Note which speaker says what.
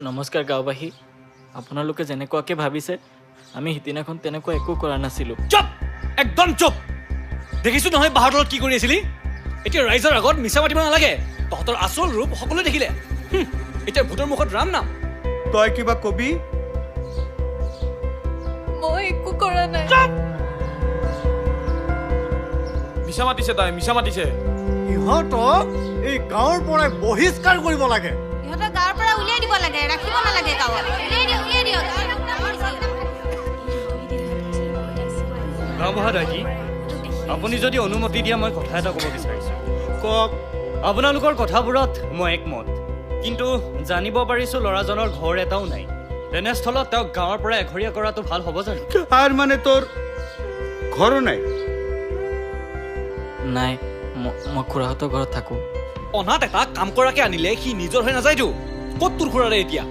Speaker 1: নমস্কাৰ গাঁওবাসী, আপোনালোকে যেনেকুৱাকৈ ভাবিছে আমি সিদিনাখন তেনেকুৱা একো কৰা নাছিলোঁ।
Speaker 2: চুপ, একদম চুপ। দেখিছো নহয় বাঁহৰ তলত কি কৰি আছিলি। এতিয়া ৰাইজৰ আগত মিছা মাতিব নালাগে। তহঁতৰ আচল ৰূপ সকলোৱে দেখিলে। এতিয়া ভূতৰ মুখত ৰাম নাম।
Speaker 3: তই কিবা কবি?
Speaker 4: মই একো কৰা নাই।
Speaker 5: মিছা মাতিছে তাই, মিছা মাতিছে।
Speaker 6: ইহঁতক এই গাঁৱৰ পৰাই বহিষ্কাৰ কৰিব লাগে।
Speaker 7: ইহঁতক গাঁৱৰ পৰা উলিয়াই দিব লাগে, ৰাখিব নালাগে গাঁৱত। উলিয়াই দিয়ক, উলিয়াই দিয়ক।
Speaker 8: গাঁওবুঢ়া দাইটি, আপুনি যদি অনুমতি দিয়ে মই কথা এটা ক'ব বিচাৰিছোঁ।
Speaker 3: কওক।
Speaker 8: আপোনালোকৰ কথাবোৰত মই একমত, কিন্তু জানিব পাৰিছোঁ ল'ৰাজনৰ ঘৰ এটাও নাই। তেনেস্থলত তেওঁক গাঁৱৰ পৰা এঘৰীয়া কৰাটো ভাল হ'ব জানো?
Speaker 3: তাৰ মানে তোৰ ঘৰো নাই?
Speaker 1: নাই, মই খুৰাহঁতৰ ঘৰত থাকোঁ।
Speaker 2: অনাথ এটা কাম কৰাকে আনিলে সি নিজৰ হৈ নাযায়তো। ক'ত তোৰ খুৰাৰে এতিয়া?